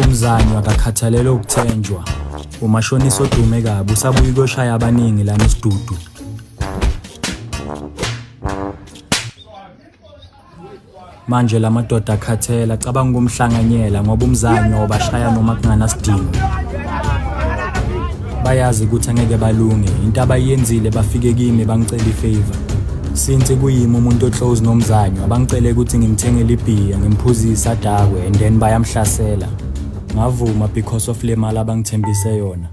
Umzanywa akakhathalele ukuthenjwa. Umashonisa odume kabi usabuya ukuyoshaya abaningi lana esidudu. Manje la madoda akhathela cabanga ukumhlanganyela ngoba umzanywa ubashaya noma kunganasidingo. Bayazi ukuthi angeke balunge, into abayenzile bafike kimi bangicela ifavor. Since kuyimi umuntu oclose nomzanywa, bangicele ukuthi ngimthengele ibhiya, ngimphuzise adakwe and then bayamhlasela. Ngavuma because of le mali abangithembise yona.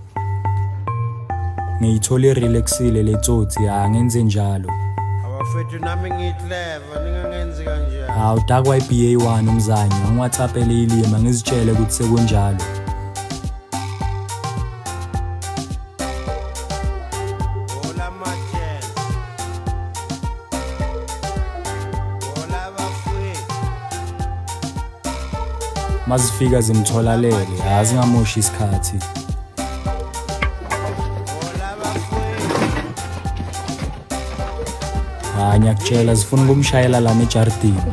Ngiyithole irelaxile le tsotsi, angenze njalo. Abafethu nami ngiclever ningangenzi kanjani. Hawu dakwa i-BA1 umzanywa, ngiwhatsappele ilima ngizitshele ukuthi sekunjalo. Hola majele. Hola bafethu. Mazifika zimtholalele, azingamoshi isikhathi. Hayi ngiyakutshela zifuna ukumshayela lana ejardini.